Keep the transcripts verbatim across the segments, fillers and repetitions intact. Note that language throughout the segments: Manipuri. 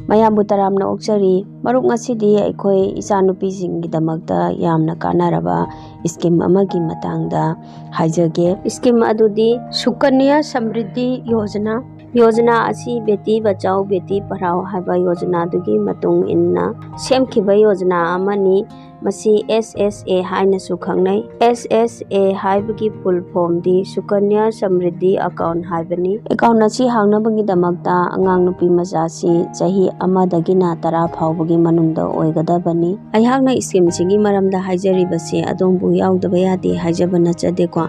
ꯃꯌꯥꯝꯕꯨ ꯇꯔꯥꯝꯅ ꯑꯣꯛꯆꯔꯤ꯫ ꯃꯔꯨꯞ, ꯉꯁꯤꯗꯤ ꯑꯩꯈꯣꯏ ꯏꯆꯥꯅꯨꯄꯤꯁꯤꯡꯒꯤꯗꯃꯛꯇ ꯌꯥꯝꯅ ꯀꯥꯟꯅꯔꯕ ꯁ꯭ꯀꯤꯝ ꯑꯃꯒꯤ ꯃꯇꯥꯡꯗ ꯍꯥꯏꯖꯒꯦ꯫ ꯁ꯭ꯀꯤꯝ ꯑꯗꯨꯗꯤ ꯁꯨꯀꯟꯌꯥ ꯁꯃ꯭ꯔꯤꯗꯤ ꯌꯣꯖꯅꯥ꯫ ꯌꯣꯖꯅꯥ ꯑꯁꯤ ꯕꯦꯇꯤ ꯕꯆꯥꯎ ꯕꯦꯇꯤ ꯄꯔꯥꯎ ꯍꯥꯏꯕ ꯌꯣꯖꯅꯥꯗꯨꯒꯤ ꯃꯇꯨꯡ ꯏꯟꯅ ꯁꯦꯝꯈꯤꯕ ꯌꯣꯖꯅꯥ ꯑꯃꯅꯤ꯫ ꯃꯁꯤ ꯑꯦꯁ ꯑꯦꯁ ꯑꯦ ꯍꯥꯏꯅꯁꯨ ꯈꯪꯅꯩ꯫ ꯑꯦꯁ ꯑꯦꯁ ꯑꯦ ꯍꯥꯏꯕꯒꯤ ꯐꯨꯜ ꯐꯣꯝꯗꯤ ꯁꯨꯀꯟꯌꯥ ꯁꯃ꯭ꯔꯤꯗꯤ ꯑꯦꯀꯥꯎꯟ ꯍꯥꯏꯕꯅꯤ꯫ ꯑꯦꯀꯥꯎꯟ ꯑꯁꯤ ꯍꯥꯡꯅꯕꯒꯤꯗꯃꯛꯇ ꯑꯉꯥꯡ ꯅꯨꯄꯤ ꯃꯆꯥꯁꯤ ꯆꯍꯤ ꯑꯃꯗꯒꯤꯅ ꯇꯔꯥ ꯐꯥꯎꯕꯒꯤ ꯃꯅꯨꯡꯗ ꯑꯣꯏꯒꯗꯕꯅꯤ꯫ ꯑꯩꯍꯥꯛꯅ ꯁ꯭ꯀꯤꯝꯁꯤꯒꯤ ꯃꯔꯝꯗ ꯍꯥꯏꯖꯔꯤꯕꯁꯦ ꯑꯗꯣꯝꯕꯨ ꯌꯥꯎꯗꯕ ꯌꯥꯗꯦ ꯍꯥꯏꯖꯕ ꯅꯠꯆꯗꯦꯀꯣ꯫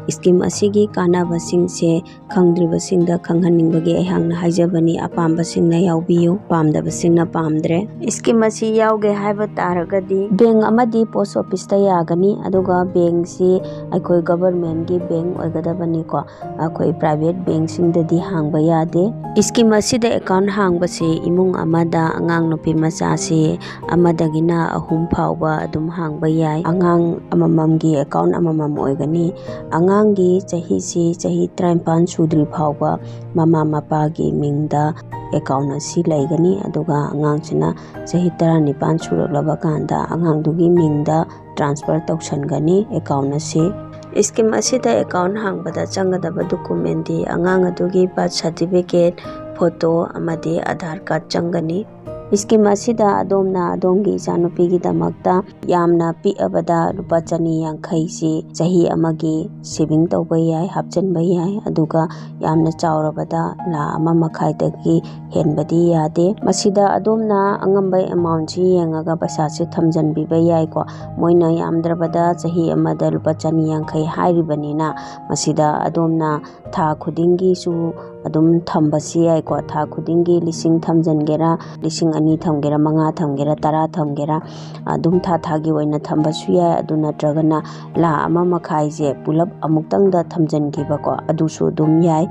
ꯁ꯭ꯀꯤꯝ ꯑꯁꯤꯒꯤ ꯀꯥꯟꯅꯕꯁꯤꯡꯁꯦ ꯈꯪꯗ꯭ꯔꯤꯕꯁꯤꯡꯗ ꯈꯪꯍꯟꯅꯤꯡꯕꯒꯤ ꯑꯩꯍꯥꯛꯅ ꯍꯥꯏꯖꯕꯅꯤ꯫ ꯑꯄꯥꯝꯕꯁꯤꯡꯅ ꯌꯥꯎꯕꯤꯌꯨ, ꯄꯥꯝꯗꯕꯁꯤꯡꯅ ꯄꯥꯝꯗ꯭ꯔꯦ꯫ ꯁ꯭ꯀꯤꯝ ꯑꯁꯤ ꯌꯥꯎꯒꯦ ꯍꯥꯏꯕ ꯇꯥꯔꯒꯗꯤ ꯕꯦꯡ ꯑꯃꯗꯤ ꯄꯣꯁ ꯑꯣꯐꯤꯁꯇ ꯌꯥꯒꯅꯤ, ꯑꯗꯨꯒ ꯕꯦꯡꯁꯤ ꯑꯩꯈꯣꯏ ꯒꯚꯔꯟꯃꯦꯟꯒꯤ ꯕꯦꯡ ꯑꯣꯏꯒꯗꯕꯅꯤꯀꯣ꯫ ꯑꯩꯈꯣꯏ ꯄ꯭ꯔꯥꯏꯚꯦꯠ ꯕꯦꯡꯁꯤꯡꯗꯗꯤ ꯍꯥꯡꯕ ꯌꯥꯗꯦ꯫ ꯁ꯭ꯀꯤꯝ ꯑꯁꯤꯗ ꯑꯦꯀꯥꯎꯟ ꯍꯥꯡꯕꯁꯤ ꯏꯃꯨꯡ ꯑꯃꯗ ꯑꯉꯥꯡ ꯅꯨꯄꯤ ꯃꯆꯥꯁꯤ ꯑꯃꯗꯒꯤꯅ ꯑꯍꯨꯝ ꯐꯥꯎꯕ ꯑꯗꯨꯝ ꯍꯥꯡꯕ ꯌꯥꯏ꯫ ꯑꯉꯥꯡ ꯑꯃꯃꯝꯒꯤ ꯑꯦꯀꯥꯎꯟ ꯑꯃꯃꯝ ꯑꯣꯏꯒꯅꯤ꯫ ꯑꯉꯥꯡꯒꯤ ꯆꯍꯤꯁꯤ ꯆꯍꯤ ꯇꯔꯥꯅꯤꯄꯥꯟ ꯁꯨꯗ꯭ꯔꯤ ꯐꯥꯎꯕ ꯃꯃꯥ ꯃꯄꯥꯒꯤ ꯃꯤꯡꯗ ꯑꯦꯀꯥꯎꯟ ꯑꯁꯤ ꯂꯩꯒꯅꯤ, ꯑꯗꯨꯒ ꯑꯉꯥꯡꯁꯤꯅ ꯆꯍꯤ ꯇꯔꯥꯅꯤꯄꯥꯟ ꯁꯨꯔꯛꯂꯕ ꯀꯥꯟꯗ ꯑꯉꯥꯡꯗꯨꯒꯤ ꯃꯤꯡꯗ ꯇ꯭ꯔꯥꯟꯁꯐꯔ ꯇꯧꯁꯤꯟꯒꯅꯤ ꯑꯦꯀꯥꯎꯟ ꯑꯁꯤ꯫ ꯁ꯭ꯀꯤꯝ ꯑꯁꯤꯗ ꯑꯦꯀꯥꯎꯟ ꯍꯥꯡꯕꯗ ꯆꯪꯒꯗꯕ ꯗꯣꯀꯨꯃꯦꯟꯗꯤ ꯑꯉꯥꯡ ꯑꯗꯨꯒꯤ ꯕꯥꯔꯊ ꯁꯥꯔꯇꯤꯐꯤꯀꯦꯠ, ꯐꯣꯇꯣ ꯑꯃꯗꯤ ꯑꯙꯥꯔ ꯀꯥꯔꯗ ꯆꯪꯒꯅꯤ꯫ ꯁ꯭ꯀꯤꯝ ꯑꯁꯤꯗ ꯑꯗꯣꯝꯅ ꯑꯗꯣꯝꯒꯤ ꯏꯆꯥꯅꯨꯄꯤꯒꯤꯗꯃꯛꯇ ꯌꯥꯝꯅ ꯄꯤꯛꯑꯕꯗ ꯂꯨꯄꯥ ꯆꯅꯤ ꯌꯥꯡꯈꯩꯁꯤ ꯆꯍꯤ ꯑꯃꯒꯤ ꯁꯦꯚꯤꯡ ꯇꯧꯕ ꯌꯥꯏ, ꯍꯥꯞꯆꯤꯟꯕ ꯌꯥꯏ, ꯑꯗꯨꯒ ꯌꯥꯝꯅ ꯆꯥꯎꯔꯕꯗ ꯂꯥꯈ ꯑꯃ ꯃꯈꯥꯏꯗꯒꯤ ꯍꯦꯟꯕꯗꯤ ꯌꯥꯗꯦ꯫ ꯃꯁꯤꯗ ꯑꯗꯣꯝꯅ ꯑꯉꯝꯕ ꯑꯦꯃꯥꯎꯟꯁꯤ ꯌꯦꯡꯉꯒ ꯄꯩꯁꯥꯁꯦ ꯊꯝꯖꯤꯟꯕꯤꯕ ꯌꯥꯏꯀꯣ꯫ ꯃꯣꯏꯅ ꯌꯥꯝꯗ꯭ꯔꯕꯗ ꯆꯍꯤ ꯑꯃꯗ ꯂꯨꯄꯥ ꯆꯅꯤ ꯌꯥꯡꯈꯩ ꯍꯥꯏꯔꯤꯕꯅꯤꯅ, ꯃꯁꯤꯗ ꯑꯗꯣꯝꯅ ꯊꯥ ꯈꯨꯗꯤꯡꯒꯤꯁꯨ ꯑꯗꯨꯝ ꯊꯝꯕꯁꯨ ꯌꯥꯏꯀꯣ꯫ ꯊꯥ ꯈꯨꯗꯤꯡꯒꯤ ꯂꯤꯁꯤꯡ ꯊꯝꯖꯤꯟꯒꯦꯔꯥ, ꯂꯤꯁꯤꯡ ꯑꯅꯤ ꯊꯝꯒꯦꯔꯥ, ꯃꯉꯥ ꯊꯝꯒꯦꯔꯥ, ꯇꯔꯥ ꯊꯝꯒꯦꯔꯥ, ꯑꯗꯨꯝ ꯊꯥ ꯊꯥꯒꯤ ꯑꯣꯏꯅ ꯊꯝꯕꯁꯨ ꯌꯥꯏ꯫ ꯑꯗꯨ ꯅꯠꯇ꯭ꯔꯒꯅ ꯂꯥꯈ ꯑꯃ ꯃꯈꯥꯏꯁꯦ ꯄꯨꯂꯞ ꯑꯃꯨꯛꯇꯪꯗ ꯊꯝꯖꯤꯟꯈꯤꯕꯀꯣ, ꯑꯗꯨꯁꯨ ꯑꯗꯨꯝ ꯌꯥꯏ꯫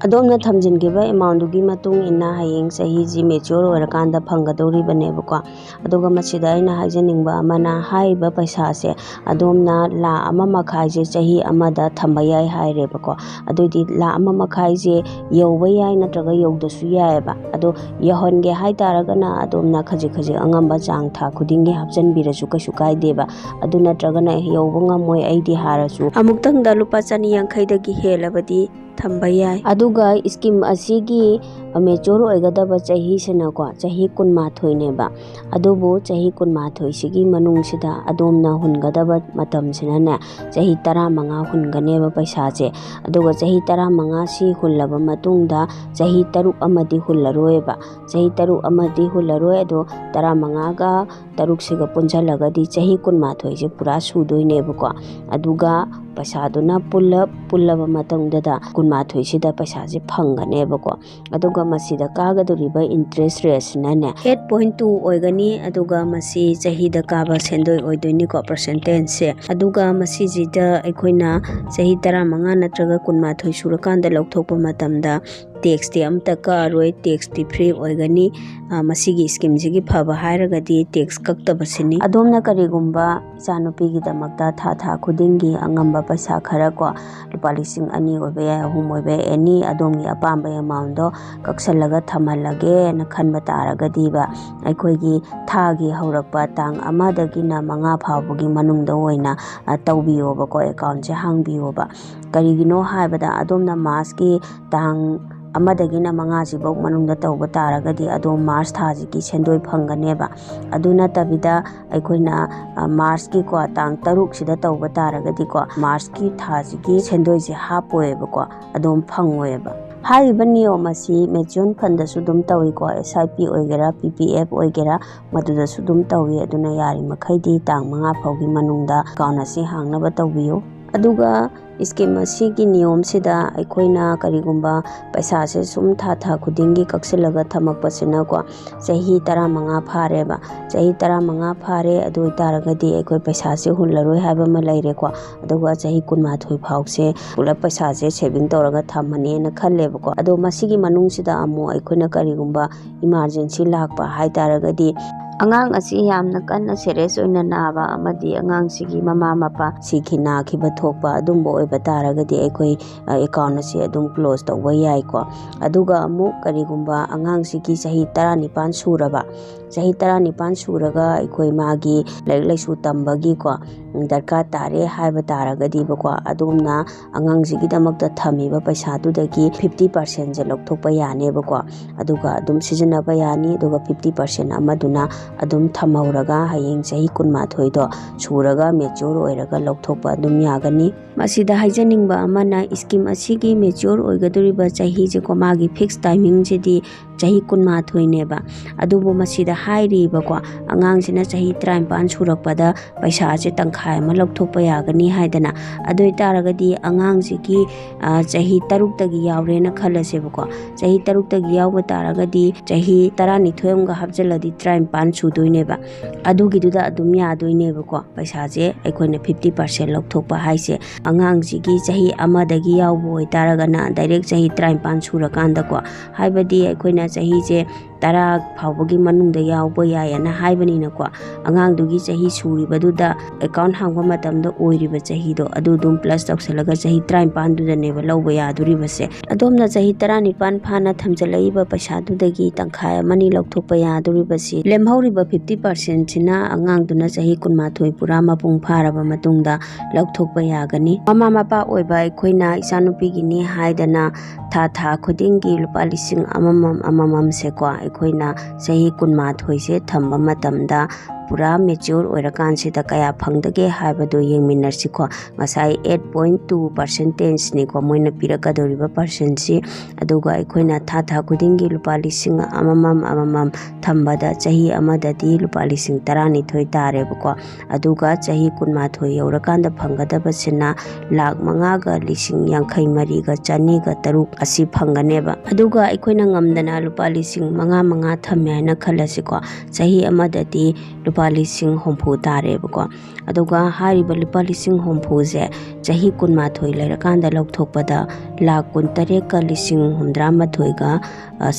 ꯑꯗꯣꯝꯅ ꯊꯝꯖꯤꯟꯈꯤꯕ ꯑꯦꯃꯥꯎꯟꯗꯨꯒꯤ ꯃꯇꯨꯡ ꯏꯟꯅ ꯍꯌꯦꯡ ꯆꯍꯤꯁꯤ ꯃꯦꯆ꯭ꯌꯣꯔ ꯑꯣꯏꯔꯀꯥꯟꯗ ꯐꯪꯒꯗꯧꯔꯤꯕꯅꯦꯕꯀꯣ꯫ ꯑꯗꯨꯒ ꯃꯁꯤꯗ ꯑꯩꯅ ꯍꯥꯏꯖꯅꯤꯡꯕ ꯑꯃꯅ, ꯍꯥꯏꯔꯤꯕ ꯄꯩꯁꯥꯁꯦ ꯑꯗꯣꯝꯅ ꯂꯥ ꯑꯃ ꯃꯈꯥꯏꯁꯦ ꯆꯍꯤ ꯑꯃꯗ ꯊꯝꯕ ꯌꯥꯏ ꯍꯥꯏꯔꯦꯕꯀꯣ꯫ ꯑꯗꯨꯗꯤ ꯂꯥ ꯑꯃ ꯃꯈꯥꯏꯁꯦ ꯌꯧꯕ ꯌꯥꯏ, ꯅꯠꯇ꯭ꯔꯒ ꯌꯧꯗꯁꯨ ꯌꯥꯏꯑꯕ꯫ ꯑꯗꯣ ꯌꯧꯍꯟꯒꯦ ꯍꯥꯏꯇꯥꯔꯒꯅ ꯑꯗꯣꯝꯅ ꯈꯖꯤꯛ ꯈꯖꯤꯛ ꯑꯉꯝꯕ ꯆꯥꯡ ꯊꯥ ꯈꯨꯗꯤꯡꯒꯤ ꯍꯥꯞꯆꯤꯟꯕꯤꯔꯁꯨ ꯀꯩꯁꯨ ꯀꯥꯏꯗꯦꯕ꯫ ꯑꯗꯨ ꯅꯠꯇ꯭ꯔꯒꯅ ꯌꯧꯕ ꯉꯝꯃꯣꯏ ꯑꯩꯗꯤ ꯍꯥꯏꯔꯁꯨ, ꯑꯃꯨꯛꯇꯪꯗ ꯂꯨꯄꯥ ꯆꯅꯤ ꯌꯥꯡꯈꯩꯗꯒꯤ ꯍꯦꯜꯂꯕꯗꯤ ꯊꯝꯕ ꯌꯥꯏ꯫ ꯑꯗꯨꯒ ꯁ꯭ꯀꯤꯝ ꯑꯁꯤꯒꯤ ꯃꯦꯆ꯭ꯌꯣꯔ ꯑꯣꯏꯒꯗꯕ ꯆꯍꯤꯁꯤꯅꯀꯣ, ꯆꯍꯤ ꯀꯨꯟꯃꯥꯊꯣꯏꯅꯦꯕ꯫ ꯑꯗꯨꯕꯨ ꯆꯍꯤ ꯀꯨꯟꯃꯥꯊꯣꯏꯁꯤꯒꯤ ꯃꯅꯨꯡꯁꯤꯗ ꯑꯗꯣꯝꯅ ꯍꯨꯟꯒꯗꯕ ꯃꯇꯝꯁꯤꯅꯅꯦ, ꯆꯍꯤ ꯇꯔꯥꯃꯉꯥ ꯍꯨꯟꯒꯅꯦꯕ ꯄꯩꯁꯥꯁꯦ꯫ ꯑꯗꯨꯒ ꯆꯍꯤ ꯇꯔꯥꯃꯉꯥꯁꯤ ꯍꯨꯜꯂꯕ ꯃꯇꯨꯡꯗ ꯆꯍꯤ ꯇꯔꯨꯛ ꯑꯃꯗꯤ ꯍꯨꯜꯂꯔꯣꯏꯕ꯫ ꯆꯍꯤ ꯇꯔꯨꯛ ꯑꯃꯗꯤ ꯍꯨꯜꯂꯔꯣꯏ꯫ ꯑꯗꯣ ꯇꯔꯥꯃꯉꯥꯒ ꯇꯔꯨꯛꯁꯤꯒ ꯄꯨꯟꯁꯤꯜꯂꯒꯗꯤ ꯆꯍꯤ ꯀꯨꯟꯃꯥꯊꯣꯏꯁꯦ ꯄꯨꯔꯥ ꯁꯨꯗꯣꯏꯅꯦꯕꯀꯣ꯫ ꯑꯗꯨꯒ ꯄꯩꯁꯥꯗꯨꯅ ꯄꯨꯜꯂꯞ ꯄꯨꯜꯂꯕ ꯃꯇꯨꯡꯗꯨꯗ ꯀꯨꯟꯃꯥꯊꯣꯏꯁꯤꯗ ꯄꯩꯁꯥꯁꯦ ꯐꯪꯒꯅꯦꯕꯀꯣ꯫ ꯑꯗꯨꯒ ꯃꯁꯤꯗ ꯀꯥꯒꯗꯧꯔꯤꯕ ꯏꯟꯇꯔꯦꯁ ꯔꯦꯠꯁꯤꯅꯅꯦ, ꯑꯩꯠ ꯄꯣꯏꯟ ꯇꯨ ꯑꯣꯏꯒꯅꯤ꯫ ꯑꯗꯨꯒ ꯃꯁꯤ ꯆꯍꯤꯗ ꯀꯥꯕ ꯁꯦꯟꯗꯣꯏ ꯑꯣꯏꯗꯣꯏꯅꯤꯀꯣ, ꯄꯔꯁꯦꯟꯇꯦꯖꯁꯦ꯫ ꯑꯗꯨꯒ ꯃꯁꯤꯁꯤꯗ ꯑꯩꯈꯣꯏꯅ ꯆꯍꯤ ꯇꯔꯥꯃꯉꯥ ꯅꯠꯇ꯭ꯔꯒ ꯀꯨꯟꯃꯥꯊꯣꯏ ꯁꯨꯔꯀꯥꯟꯗ ꯂꯧꯊꯣꯛꯄ ꯃꯇꯝꯗ ꯇꯦꯛꯁꯇꯤ ꯑꯃꯇ ꯀꯛꯑꯔꯣꯏ, ꯇꯦꯛꯁꯇꯤ ꯐ꯭ꯔꯤ ꯑꯣꯏꯒꯅꯤ꯫ ꯑ, ꯃꯁꯤꯒꯤ ꯁ꯭ꯀꯤꯝꯁꯤꯒꯤ ꯐꯕ ꯍꯥꯏꯔꯒꯗꯤ ꯇꯦꯛꯁ ꯀꯛꯇꯕꯁꯤꯅꯤ꯫ ꯑꯗꯣꯝꯅ ꯀꯔꯤꯒꯨꯝꯕ ꯏꯆꯥꯅꯨꯄꯤꯒꯤꯗꯃꯛꯇ ꯊꯥ ꯊꯥ ꯈꯨꯗꯤꯡꯒꯤ ꯑꯉꯝꯕ ꯄꯩꯁꯥ ꯈꯔ ꯀꯣ, ꯂꯨꯄꯥ ꯂꯤꯁꯤꯡ ꯑꯅꯤ ꯑꯣꯏꯕ ꯌꯥꯏ, ꯑꯍꯨꯝ ꯑꯣꯏꯕ ꯌꯥꯏ, ꯑꯦꯅꯤ ꯑꯗꯣꯝꯒꯤ ꯑꯄꯥꯝꯕ ꯑꯦꯃꯥꯎꯟꯗꯣ ꯀꯛꯁꯜꯂꯒ ꯊꯝꯍꯜꯂꯒꯦꯅ ꯈꯟꯕ ꯇꯥꯔꯒꯗꯤꯕ, ꯑꯩꯈꯣꯏꯒꯤ ꯊꯥꯒꯤ ꯍꯧꯔꯛꯄ ꯇꯥꯡ ꯑꯃꯗꯒꯤꯅ ꯃꯉꯥ ꯐꯥꯎꯕꯒꯤ ꯃꯅꯨꯡꯗ ꯑꯣꯏꯅ, ꯑ, ꯇꯧꯕꯤꯌꯣꯕꯀꯣ, ꯑꯦꯀꯥꯎꯟꯁꯦ ꯍꯥꯡꯕꯤꯌꯣꯕ꯫ ꯀꯔꯤꯒꯤꯅꯣ ꯍꯥꯏꯕꯗ ꯑꯗꯣꯝꯅ ꯃꯥꯔꯁꯀꯤ ꯇꯥꯡ ꯑꯃꯗꯒꯤꯅ ꯃꯉꯥꯁꯤꯐꯧ ꯃꯅꯨꯡꯗ ꯇꯧꯕ ꯇꯥꯔꯒꯗꯤ ꯑꯗꯣꯝ ꯃꯥꯔꯁ ꯊꯥꯁꯤꯒꯤ ꯁꯦꯟꯗꯣꯏ ꯐꯪꯒꯅꯦꯕ꯫ ꯑꯗꯨ ꯅꯠꯇꯕꯤꯗ ꯑꯩꯈꯣꯏꯅ, ꯑ, ꯃꯥꯔꯁꯀꯤꯀꯣ ꯇꯥꯡ ꯇꯔꯨꯛꯁꯤꯗ ꯇꯧꯕ ꯇꯥꯔꯒꯗꯤꯀꯣ, ꯃꯥꯔꯁꯀꯤ ꯊꯥꯁꯤꯒꯤ ꯁꯦꯟꯗꯣꯏꯁꯦ ꯍꯥꯞꯄꯣꯏꯕꯀꯣ, ꯑꯗꯣꯝ ꯐꯪꯉꯣꯏꯕ꯫ ꯍꯥꯏꯔꯤꯕ ꯅꯤꯌꯣꯝ ꯑꯁꯤ ꯃ꯭ꯌꯨꯆꯨꯋꯦꯜ ꯐꯟꯗꯁꯨ ꯑꯗꯨꯝ ꯇꯧꯏꯀꯣ, ꯑꯦꯁ ꯑꯥꯏ ꯄꯤ ꯑꯣꯏꯒꯦꯔꯥ, ꯄꯤ ꯄꯤ ꯑꯦꯐ ꯑꯣꯏꯒꯦꯔꯥ, ꯃꯗꯨꯗꯁꯨ ꯑꯗꯨꯝ ꯇꯧꯏ꯫ ꯑꯗꯨꯅ ꯌꯥꯔꯤꯃꯈꯩꯗꯤ ꯇꯥꯡ ꯃꯉꯥ ꯐꯥꯎꯒꯤ ꯃꯅꯨꯡꯗ ꯑꯦꯀꯥꯎꯟ ꯑꯁꯤ ꯍꯥꯡꯅꯕ ꯇꯧꯕꯤꯌꯨ꯫ ꯑꯗꯨꯒ ꯁ꯭ꯀꯤꯝ ꯑꯁꯤꯒꯤ ꯅꯤꯌꯣꯝꯁꯤꯗ ꯑꯩꯈꯣꯏꯅ ꯀꯔꯤꯒꯨꯝꯕ ꯄꯩꯁꯥꯁꯦ ꯁꯨꯝ ꯊꯥ ꯊꯥ ꯈꯨꯗꯤꯡꯒꯤ ꯀꯛꯁꯤꯜꯂꯒ ꯊꯝꯃꯛꯄꯁꯤꯅꯀꯣ, ꯆꯍꯤ ꯇꯔꯥꯃꯉꯥ ꯐꯥꯔꯦꯕ꯫ ꯆꯍꯤ ꯇꯔꯥꯃꯉꯥ ꯐꯥꯔꯦ, ꯑꯗꯨ ꯑꯣꯏꯇꯥꯔꯒꯗꯤ ꯑꯩꯈꯣꯏ ꯄꯩꯁꯥꯁꯦ ꯍꯨꯜꯂꯔꯣꯏ ꯍꯥꯏꯕ ꯑꯃ ꯂꯩꯔꯦꯀꯣ꯫ ꯑꯗꯨꯒ ꯆꯍꯤ ꯀꯨꯟꯃꯥꯊꯣꯏ ꯐꯥꯎꯁꯦ ꯄꯨꯂꯞ ꯄꯩꯁꯥꯁꯦ ꯁꯦꯚꯤꯡ ꯇꯧꯔꯒ ꯊꯝꯃꯅꯦꯅ ꯈꯜꯂꯦꯕꯀꯣ꯫ ꯑꯗꯣ ꯃꯁꯤꯒꯤ ꯃꯅꯨꯡꯁꯤꯗ ꯑꯃꯨꯛ ꯑꯩꯈꯣꯏꯅ ꯀꯔꯤꯒꯨꯝꯕ ꯏꯃꯥꯔꯖꯦꯟꯁꯤ ꯂꯥꯛꯄ ꯍꯥꯏꯇꯥꯔꯒꯗꯤ, ꯑꯉꯥꯡ ꯑꯁꯤ ꯌꯥꯝꯅ ꯀꯟꯅ ꯁꯦꯔꯤꯌꯁ ꯑꯣꯏꯅ ꯅꯥꯕ ꯑꯃꯗꯤ ꯑꯉꯥꯡꯁꯤꯒꯤ ꯃꯃꯥ ꯃꯄꯥ ꯁꯤꯈꯤ ꯅꯥꯈꯤꯕ ꯊꯣꯛꯄ ꯑꯗꯨꯝꯕ ꯑꯣꯏꯕ ꯇꯥꯔꯒꯗꯤ ꯑꯩꯈꯣꯏ ꯑꯦꯀꯥꯎꯟ ꯑꯁꯤ ꯑꯗꯨꯝ ꯀ꯭ꯂꯣꯖ ꯇꯧꯕ ꯌꯥꯏꯀꯣ꯫ ꯑꯗꯨꯒ ꯑꯃꯨꯛ ꯀꯔꯤꯒꯨꯝꯕ ꯑꯉꯥꯡꯁꯤꯒꯤ ꯆꯍꯤ ꯇꯔꯥꯅꯤꯄꯥꯟ ꯁꯨꯔꯕ, ꯆꯍꯤ ꯇꯔꯥꯅꯤꯄꯥꯟ ꯁꯨꯔꯒ ꯑꯩꯈꯣꯏ ꯃꯥꯒꯤ ꯂꯥꯏꯔꯤꯛ ꯂꯥꯏꯁꯨ ꯇꯝꯕꯒꯤꯀꯣ ꯗꯔꯀꯥꯔ ꯇꯥꯔꯦ ꯍꯥꯏꯕ ꯇꯥꯔꯒꯗꯤꯕꯀꯣ, ꯑꯗꯣꯝꯅ ꯑꯉꯥꯡꯁꯤꯒꯤꯗꯃꯛꯇ ꯊꯝꯃꯤꯕ ꯄꯩꯁꯥꯗꯨꯗꯒꯤ ꯐꯤꯐꯇꯤ ꯄꯥꯔꯁꯦꯟꯁꯦ ꯂꯧꯊꯣꯛꯄ ꯌꯥꯅꯦꯕꯀꯣ꯫ ꯑꯗꯨꯒ ꯑꯗꯨꯝ ꯁꯤꯖꯤꯟꯅꯕ ꯌꯥꯅꯤ꯫ ꯑꯗꯨꯒ ꯐꯤꯐꯇꯤ ꯄꯥꯔꯁꯦꯟ ꯑꯃꯗꯨꯅ ꯑꯗꯨꯝ ꯊꯝꯍꯧꯔꯒ ꯍꯌꯦꯡ ꯆꯍꯤ ꯀꯨꯟꯃꯥꯊꯣꯏꯗꯣ ꯁꯨꯔꯒ ꯃꯦꯆ꯭ꯌꯣꯔ ꯑꯣꯏꯔꯒ ꯂꯧꯊꯣꯛꯄ ꯑꯗꯨꯝ ꯌꯥꯒꯅꯤ꯫ ꯃꯁꯤꯗ ꯍꯥꯏꯖꯅꯤꯡꯕ ꯑꯃꯅ, ꯁ꯭ꯀꯤꯝ ꯑꯁꯤꯒꯤ ꯃꯦꯆ꯭ꯌꯣꯔ ꯑꯣꯏꯒꯗꯧꯔꯤꯕ ꯆꯍꯤꯁꯦꯀꯣ, ꯃꯥꯒꯤ ꯐꯤꯛꯁ ꯇꯥꯏꯃꯤꯡꯁꯤꯗꯤ ꯆꯍꯤ ꯀꯨꯟꯃꯥꯊꯣꯏꯅꯦꯕ꯫ ꯑꯗꯨꯕꯨ ꯃꯁꯤꯗ ꯍꯥꯏꯔꯤꯕꯀꯣ, ꯑꯉꯥꯡꯁꯤꯅ ꯆꯍꯤ ꯇꯔꯥꯅꯤꯄꯥꯟ ꯁꯨꯔꯛꯄꯗ ꯄꯩꯁꯥꯁꯦ ꯇꯪꯈꯥꯏ ꯑꯃ ꯂꯧꯊꯣꯛꯄ ꯌꯥꯒꯅꯤ ꯍꯥꯏꯗꯅ꯫ ꯑꯗꯨ ꯑꯣꯏꯇꯥꯔꯒꯗꯤ ꯑꯉꯥꯡꯁꯤꯒꯤ, ꯑ, ꯆꯍꯤ ꯇꯔꯨꯛꯇꯒꯤ ꯌꯥꯎꯔꯦꯅ ꯈꯜꯂꯁꯦꯕꯀꯣ꯫ ꯆꯍꯤ ꯇꯔꯨꯛꯇꯒꯤ ꯌꯥꯎꯕ ꯇꯥꯔꯒꯗꯤ ꯆꯍꯤ ꯇꯔꯥꯅꯤꯊꯣꯏ ꯑꯃꯒ ꯍꯥꯞꯆꯤꯜꯂꯗꯤ ꯇꯔꯥꯅꯤꯄꯥꯟ ꯁꯨꯗꯣꯏꯅꯦꯕ꯫ ꯑꯗꯨꯒꯤꯗꯨꯗ ꯑꯗꯨꯝ ꯌꯥꯗꯣꯏꯅꯦꯕꯀꯣ꯫ ꯄꯩꯁꯥꯁꯦ ꯑꯩꯈꯣꯏꯅ ꯐꯤꯐꯇꯤ ꯄꯥꯔꯁꯦꯟ ꯂꯧꯊꯣꯛꯄ ꯍꯥꯏꯁꯦ, ꯑꯉꯥꯡꯁꯤꯒꯤ ꯆꯍꯤ ꯑꯃꯗꯒꯤ ꯌꯥꯎꯕ ꯑꯣꯏꯇꯥꯔꯒꯅ ꯗꯥꯏꯔꯦꯛ ꯆꯍꯤ ꯇꯔꯥꯅꯤꯄꯥꯟ ꯁꯨꯔꯀꯥꯟꯗꯀꯣ, ꯍꯥꯏꯕꯗꯤ ꯑꯩꯈꯣꯏꯅ ꯆꯍꯤꯁꯦ ꯇꯔꯥ ꯐꯥꯎꯕꯒꯤ ꯃꯅꯨꯡꯗ ꯌꯥꯎꯕ ꯌꯥꯏꯌꯦꯅ ꯍꯥꯏꯕꯅꯤꯅꯀꯣ, ꯑꯉꯥꯡꯗꯨꯒꯤ ꯆꯍꯤ ꯁꯨꯔꯤꯕꯗꯨꯗ ꯑꯦꯀꯥꯎꯟ ꯍꯥꯡꯕ ꯃꯇꯝꯗ ꯑꯣꯏꯔꯤꯕ ꯆꯍꯤꯗꯣ ꯑꯗꯨ ꯑꯗꯨꯝ ꯄ꯭ꯂꯁ ꯇꯧꯁꯜꯂꯒ ꯆꯍꯤ ꯇꯔꯥꯅꯤꯄꯥꯟꯗꯨꯗꯅꯦꯕ ꯂꯧꯕ ꯌꯥꯗꯣꯔꯤꯕꯁꯦ꯫ ꯑꯗꯣꯝꯅ ꯆꯍꯤ ꯇꯔꯥꯅꯤꯄꯥꯟ ꯐꯥꯅ ꯊꯝꯖꯤꯜꯂꯛꯏꯕ ꯄꯩꯁꯥꯗꯨꯗꯒꯤ ꯇꯪꯈꯥꯏ ꯑꯃꯅꯤ ꯂꯧꯊꯣꯛꯄ ꯌꯥꯗꯣꯔꯤꯕꯁꯤ, ꯂꯦꯝꯍꯧꯔꯤꯕ ꯐꯤꯐꯇꯤ ꯄꯥꯔꯁꯦꯟꯁꯤꯅ ꯑꯉꯥꯡꯗꯨꯅ ꯆꯍꯤ ꯀꯨꯟꯃꯥꯊꯣꯏ ꯄꯨꯔꯥ ꯃꯄꯨꯡ ꯐꯥꯔꯕ ꯃꯇꯨꯡꯗ ꯂꯧꯊꯣꯛꯄ ꯌꯥꯒꯅꯤ꯫ ꯃꯃꯥ ꯃꯄꯥ ꯑꯣꯏꯕ ꯑꯩꯈꯣꯏꯅ ꯏꯆꯥꯅꯨꯄꯤꯒꯤꯅꯤ ꯍꯥꯏꯗꯅ ꯊꯥ ꯊꯥ ꯈꯨꯗꯤꯡꯒꯤ ꯂꯨꯄꯥ ꯂꯤꯁꯤꯡ ꯑꯃꯃꯝ ꯑꯃꯃꯝꯁꯦꯀꯣ, ꯑꯩꯈꯣꯏꯅ ꯆꯍꯤ ꯀꯨꯟꯃꯥꯊꯣꯏꯁꯦ ꯊꯝꯕ ꯃꯇꯝꯗ ꯄꯨꯔꯥ ꯃꯦꯆ꯭ꯌꯣꯔ ꯑꯣꯏꯔꯀꯥꯟꯁꯤꯗ ꯀꯌꯥ ꯐꯪꯗꯒꯦ ꯍꯥꯏꯕꯗꯨ ꯌꯦꯡꯃꯤꯟꯅꯁꯤꯀꯣ꯫ ꯉꯁꯥꯏ eight point two percentageꯅꯤꯀꯣ ꯃꯣꯏꯅ ꯄꯤꯔꯛꯀꯗꯧꯔꯤꯕ percentꯁꯤ꯫ ꯑꯗꯨꯒ ꯑꯩꯈꯣꯏꯅ ꯊꯥ ꯊꯥ ꯈꯨꯗꯤꯡꯒꯤ ꯂꯨꯄꯥ ꯂꯤꯁꯤꯡ ꯑꯃꯃꯝ ꯑꯃꯃꯝ ꯊꯝꯕꯗ ꯆꯍꯤ ꯑꯃꯗꯗꯤ ꯂꯨꯄꯥ ꯂꯤꯁꯤꯡ ꯇꯔꯥꯅꯤꯊꯣꯏ ꯇꯥꯔꯦꯕꯀꯣ꯫ ꯑꯗꯨꯒ ꯆꯍꯤ ꯀꯨꯟꯃꯥꯊꯣꯏ ꯌꯧꯔꯀꯥꯟꯗ ꯐꯪꯒꯗꯕꯁꯤꯅ ꯂꯥꯈ ꯃꯉꯥꯒ ꯂꯤꯁꯤꯡ ꯌꯥꯡꯈꯩ ꯃꯔꯤꯒ ꯆꯅꯤꯒ ꯇꯔꯨꯛ ꯑꯁꯤ ꯐꯪꯒꯅꯦꯕ꯫ ꯑꯗꯨꯒ ꯑꯩꯈꯣꯏꯅ ꯉꯝꯗꯅ ꯂꯨꯄꯥ ꯂꯤꯁꯤꯡ ꯃꯉꯥ ꯃꯉꯥ ꯊꯝꯃꯦ ꯍꯥꯏꯅ ꯈꯜꯂꯁꯤꯀꯣ꯫ ꯆꯍꯤ ꯑꯃꯗꯗꯤ ꯂꯨꯄꯥ ꯂꯤꯁꯤꯡ ꯍꯨꯝꯐꯨ ꯇꯥꯔꯦꯕꯀꯣ꯫ ꯑꯗꯨꯒ ꯍꯥꯏꯔꯤꯕ ꯂꯨꯄꯥ ꯂꯤꯁꯤꯡ ꯍꯨꯝꯐꯨꯁꯦ ꯆꯍꯤ ꯀꯨꯟꯃꯥꯊꯣꯏ ꯂꯩꯔꯀꯥꯟꯗ ꯂꯧꯊꯣꯛꯄꯗ ꯂꯥꯈ ꯀꯨꯟꯇꯔꯦꯠꯀ ꯂꯤꯁꯤꯡ ꯍꯨꯝꯗ꯭ꯔꯥꯃꯥꯊꯣꯏꯒ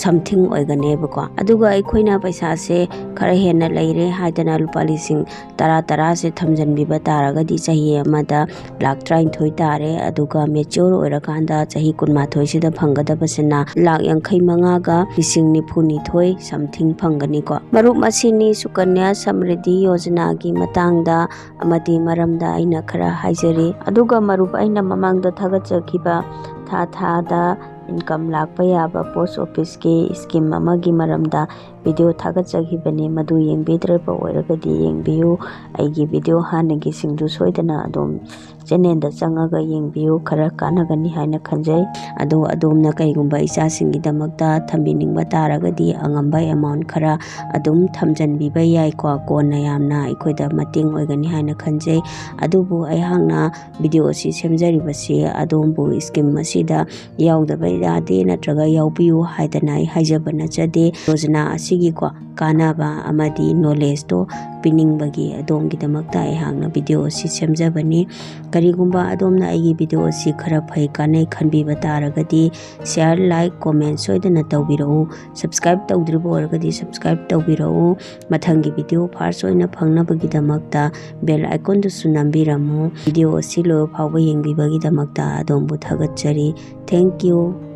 something ꯑꯣꯏꯒꯅꯦꯕꯀꯣ꯫ ꯑꯗꯨꯒ ꯑꯩꯈꯣꯏꯅ ꯄꯩꯁꯥꯁꯦ ꯈꯔ ꯍꯦꯟꯅ ꯂꯩꯔꯦ ꯍꯥꯏꯗꯅ ꯂꯨꯄꯥ ꯂꯤꯁꯤꯡ ꯇꯔꯥ ꯇꯔꯥꯁꯦ ꯊꯝꯖꯤꯟꯕꯤꯕ ꯇꯥꯔꯒꯗꯤ ꯆꯍꯤ ꯑꯃꯗ ꯂꯥꯈ ꯇꯔꯥꯅꯤꯊꯣꯏ ꯇꯥꯔꯦ꯫ ꯑꯗꯨꯒ ꯃꯦꯆ꯭ꯌꯣꯔ ꯑꯣꯏꯔꯀꯥꯟꯗ ꯆꯍꯤ ꯀꯨꯟꯃꯥꯊꯣꯏꯁꯤꯗ ꯐꯪꯒꯗꯕꯁꯤꯅ ꯂꯥꯈ ꯌꯥꯡꯈꯩ ꯃꯉꯥꯒ ꯂꯤꯁꯤꯡ ꯅꯤꯐꯨꯅꯤꯊꯣꯏ something ꯐꯪꯒꯅꯤꯀꯣ꯫ ꯃꯔꯨꯞ ꯑꯁꯤꯅꯤ ꯁꯨꯀꯟꯌꯥ ꯁꯃ꯭ꯔꯤꯗꯤ ꯌꯣꯖꯅꯥꯒꯤ ꯃꯇꯥꯡꯗ ꯑꯃꯗꯤ ꯃꯔꯝꯗ ꯑꯩꯅ ꯈꯔ ꯍꯥꯏꯖꯔꯤ꯫ ꯑꯗꯨꯒ ꯃꯔꯨꯞ ꯑꯩꯅ ꯃꯃꯥꯡꯗ ꯊꯥꯒꯠꯆꯈꯤꯕ ꯊꯥ ꯊꯥꯗ income ꯂꯥꯛꯄ ꯌꯥꯕ post officeꯀꯤ scheme ꯑꯃꯒꯤ ꯃꯔꯝꯗ video ꯊꯥꯒꯠꯆꯈꯤꯕꯅꯤ꯫ ꯃꯗꯨ ꯌꯦꯡꯕꯤꯗ꯭ꯔꯤꯕ ꯑꯣꯏꯔꯒꯗꯤ ꯌꯦꯡꯕꯤꯌꯨ꯫ ꯑꯩꯒꯤ video ꯍꯥꯟꯅꯒꯤꯁꯤꯡꯗꯨ ꯁꯣꯏꯗꯅ ꯑꯗꯨꯝ channelꯗ ꯆꯪꯉꯒ ꯌꯦꯡꯕꯤꯌꯨ, ꯈꯔ ꯀꯥꯟꯅꯒꯅꯤ ꯍꯥꯏꯅ ꯈꯟꯖꯩ꯫ ꯑꯗꯣ ꯑꯗꯣꯝꯅ ꯀꯩꯒꯨꯝꯕ ꯏꯆꯥꯁꯤꯡꯒꯤꯗꯃꯛꯇ ꯊꯝꯕꯤꯅꯤꯡꯕ ꯇꯥꯔꯒꯗꯤ ꯑꯉꯝꯕ amount ꯈꯔ ꯑꯗꯨꯝ ꯊꯝꯖꯤꯟꯕꯤꯕ ꯌꯥꯏꯀꯣ꯫ ꯀꯣꯟꯅ ꯌꯥꯝꯅ ꯑꯩꯈꯣꯏꯗ ꯃꯇꯦꯡ ꯑꯣꯏꯒꯅꯤ ꯍꯥꯏꯅ ꯈꯟꯖꯩ꯫ ꯑꯗꯨꯕꯨ ꯑꯩꯍꯥꯛꯅ video ꯑꯁꯤ ꯁꯦꯝꯖꯔꯤꯕꯁꯤ ꯑꯗꯣꯝꯕꯨ scheme ꯑꯁꯤꯗ ꯌꯥꯎꯗꯕ ꯌꯥꯗꯦ ꯅꯠꯇ꯭ꯔꯒ ꯌꯥꯎꯕꯤꯌꯨ ꯍꯥꯏꯗꯅ ꯑꯩ ꯍꯥꯏꯖꯕ ꯅꯠꯆꯗꯦ꯫ ꯌꯣꯖꯅꯥ ꯑꯁꯤꯒꯤꯀꯣ ꯀꯥꯟꯅꯕ ꯑꯃꯗꯤ knowledgeꯇꯣ ꯄꯤꯅꯤꯡꯕꯒꯤ ꯑꯗꯣꯝꯒꯤꯗꯃꯛꯇ ꯑꯩꯍꯥꯛꯅ video ꯑꯁꯤ ꯁꯦꯝꯖꯕꯅꯤ꯫ ꯀꯔꯤꯒꯨꯝꯕ ꯑꯗꯣꯝꯅ ꯑꯩꯒꯤ video ꯑꯁꯤ ꯈꯔ ꯐꯩ ꯀꯥꯟꯅꯩ ꯈꯟꯕꯤꯕ ꯇꯥꯔꯒꯗꯤ share, like, comment ꯁꯣꯏꯗꯅ ꯇꯧꯕꯤꯔꯛꯎ꯫ Subscribe ꯇꯧꯗ꯭ꯔꯤꯕ ꯑꯣꯏꯔꯒꯗꯤ subscribe ꯇꯧꯕꯤꯔꯛꯎ꯫ ꯃꯊꯪꯒꯤ video first ꯑꯣꯏꯅ ꯐꯪꯅꯕꯒꯤꯗꯃꯛꯇ bell iconꯗꯨꯁꯨ ꯅꯝꯕꯤꯔꯝꯃꯨ꯫ Video ꯑꯁꯤ ꯂꯣꯏꯕ ꯐꯥꯎꯕ ꯌꯦꯡꯕꯤꯕꯒꯤꯗꯃꯛꯇ ꯑꯗꯣꯝꯕꯨ ꯊꯥꯒꯠꯆꯔꯤ꯫ Thank you꯫